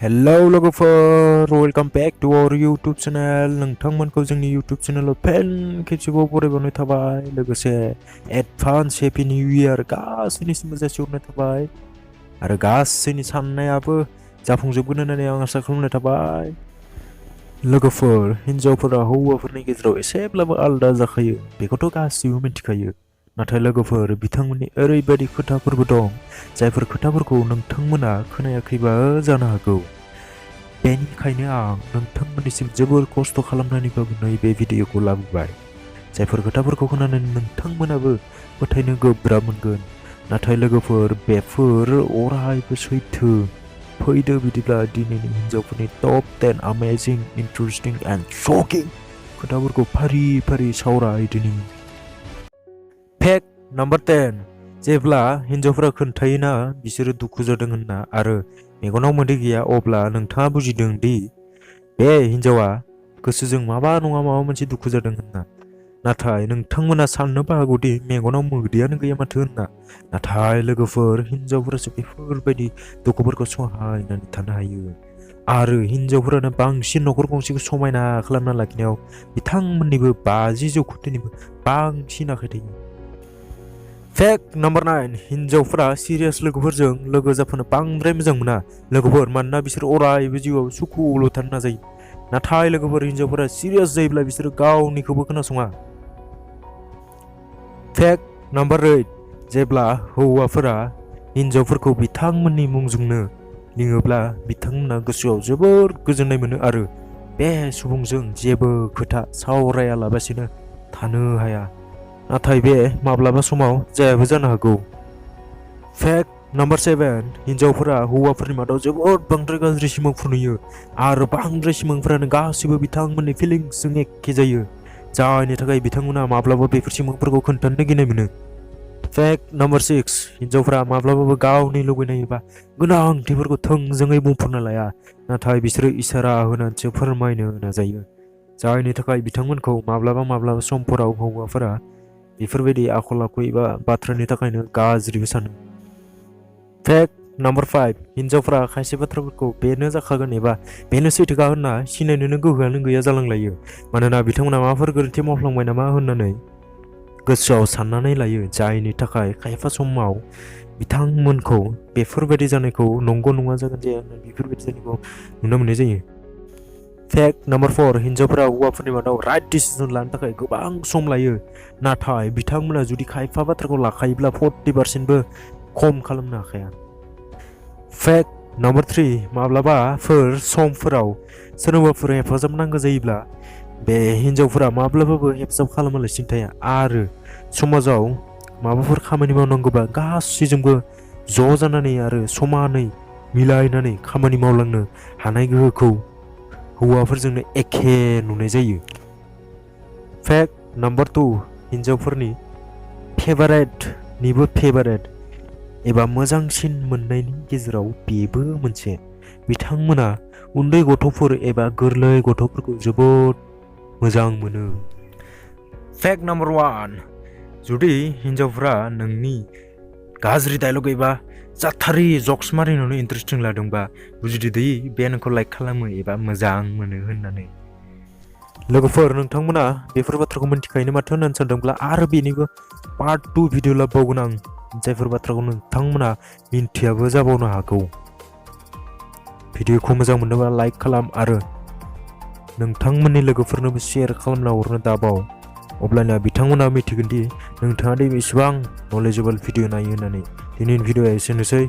Hello लोगोफोर welcome back to our YouTube channel नोंथांमोनखौ जोंनि यूट्यूब चैनलाव फिन खेबसेबाव बरायबावनाय थाबाय लोगोसे एडभान्स हैप्पी न्यू इयार गासैनिसिमबो जासिहरनाय थाबाय आरो गासैनि साननायाबो जाफुंजोबगोन होननानै आं आसा खालामनाय थाबाय लोगोफोर हिन्जावफोरा हौवाफोरनि गेजेराव एसेब्लाबो आलादा जाखायो बेखौथ' गासैबो मिथिखायो नाथाय लोगोफोर बिथांमोननि ओरैबायदि खोथाफोरबो दं जायफोर खोथाफोरखौ नोंथांमोना खोनायाखैबा जानो हागौ बेनिखायनो आं नोंथांमोननिसिम जोबोर खस्थ' खालामनानैबाबो नैबे भिडिअखौ लाबोबाय जायफोर खोथाफोरखौ खोनानानै नोंथांमोनाबो फोथायनो गोब्राब मोनगोन नाथाय लोगोफोर बेफोर अरायबो सैथो फैदो बिदिब्ला दिनैनि हिन्जावफोरनि टप 10 अमेजिं इन्टारेस्टिं एन्ड शकिं खोथाफोरखौ फारि फारि सावरायदिनि फैक्ट नम्बर 10 जेब्ला हिन्जावफोरा खोन्थायोना बिसोरो दुखु जादों होनना आरो मेगनाव मोदै गैया अब्ला नोंथाङा बुजिदों दि बे हिन्जावा गोसोजों माबा नङा माबा मोनसे दुखु जादों होनना नाथाय नोंथांमोना साननोबो हागौ दि मेगनाव मोदैयानो गैया माथो होनना नाथाय लोगोफोर हिन्जावफोरासो बेफोरबायदि दुखुफोरखौ सहायनानै थानो हायो आरो हिन्जावफोरानो बांसिन नखर गंसेखौ समायना खालामना लाखिनायाव बिथांमोननिबो 50% बांसिन आखाइ थायो फैक्ट नम्बर 9 हिन्जावफोरा सिरियास लोगोफोरजों लोगो जाफानो बांद्राय मोजां मोना लोगोफोर मानोना बिसोर अरायबो जिउआव सुखुल' थानो नाजायो नाथाय लोगोफोर हिन्जावफोरा सिरियास जायोब्ला बिसोरो गावनिखौबो खोनासङा फैक्ट नम्बर 8 जेब्ला हौवाफोरा हिन्जावफोरखौ बिथांमोननि मुंजोंनो लिङोब्ला बिथांमोना गोसोआव जोबोर गोजोननाय मोनो आरो बे सुबुंजों जेबो खोथा सावरायालाबासिनो थानो हाया नाथाय बे माब्लाबा समाव जायाबो जानो हागौ फैक्ट नम्बर 7 हिन्जावफोरा हौवाफोरनि मादाव जोबोद बांद्राय गाज्रि सिमांफोर नुयो आरो बांद्राय सिमांफोरानो गासैबो बिथांमोननि फिलिंसजों एखे जायो जायनि थाखाय बिथांमोना माब्लाबा बेफोर सिमांफोरखौ खोन्थानो गिनाय मोनो फैक्ट नम्बर 6 हिन्जावफोरा माब्लाबाबो गावनि लुबैनाय एबा गोनांथिफोरखौ थोंजोङै बुंफोरना लाया नाथाय बिसोरो इसारा होनानैसो फोरमायनो नाजायो जायनि थाखाय बिथांमोनखौ माब्लाबा समफोराव हौवाफोरा बेफोरबायदि आखल आखु एबा बाथ्रानि थाखायनो गाज्रिबो सानो फैक्ट नम्बर 5 हिन्जावफोरा खायसे बाथ्राफोरखौ बेनो जाखागोन एबा बेनो सैथोखा होनना सिनायनोनो गोहोआनो गैया जालांलायो मानोना बिथांमोना माबाफोर गोरोन्थि मावफ्लांबाय नामा होननानै गोसोआव साननानै लायो जायनि थाखाय खायफा समाव बिथांमोनखौ बेफोरबायदि जानायखौ नंगौ नङा जागोन जाया बेफोरबायदि जानायखौ नुनो मोननाय जायो फैक्ट नम्बर 4 हिन्जावफोरा हौवाफोरनि मादाव राइट डिसिजन लानो थाखाय गोबां सम लायो नाथाय बिथांमोना जुदि खायफा बाथ्राखौ लाखायोब्ला 40%बो खम खालामनो हाखाया फैक्ट नम्बर 3 माब्लाबाफोर समफोराव सोरबाफोर हेफाजाब नांगौ जायोब्ला बे हिन्जावफोरा माब्लाबाबो हेफाजाब खालामालासिनो थाया आरो समाजाव माबाफोर खामानि मावनांगौबा गासैजोंबो ज' जानानै आरो समानै मिलायनानै खामानि मावलांनो हानाय गोहोखौ हौवाफोरजोंनो एखे नुनाय जायो फैक्ट नम्बर 2 हिन्जावफोरनि फेभारेटनिबो फेभारेट एबा मोजांसिन मोननायनि गेजेराव बेबो मोनसे बिथांमोना उन्दै गथ'फोर एबा गोरलै गथ'फोरखौ जोबोद मोजां मोनो फैक्ट नम्बर 1 जुदि हिन्जावफ्रा नोंनि गाज्रि डायलग एबा जाथारि जक्स मारिनायावनो इन्टारेस्टिं लादोंबा बुजिदो दि बे नोंखौ लाइक खालामो एबा मोजां मोनो होननानै लोगोफोर नोंथांमोना बेफोर बाथ्राखौ मिन्थिखायोनो माथो होननानै सानदोंब्ला आरो बेनिबो पार्ट 2 भिडिअ लाबोबावगोन आं जायफोर बाथ्राखौ नोंथांमोना मिन्थियाबो जाबावनो हागौ भिडिअखौ मोजां मोनोबा लाइक खालाम आरो नोंथांमोननि लोगोफोरनोबो शेयार खालामना हरनो दाबाव अब्लाना बिथांमोना मिथिगोन दि नोंथाङा दि बेसेबां नलेजेबल भिडिअ नायो होननानै दिनैनि भिडिअआ एसेनोसै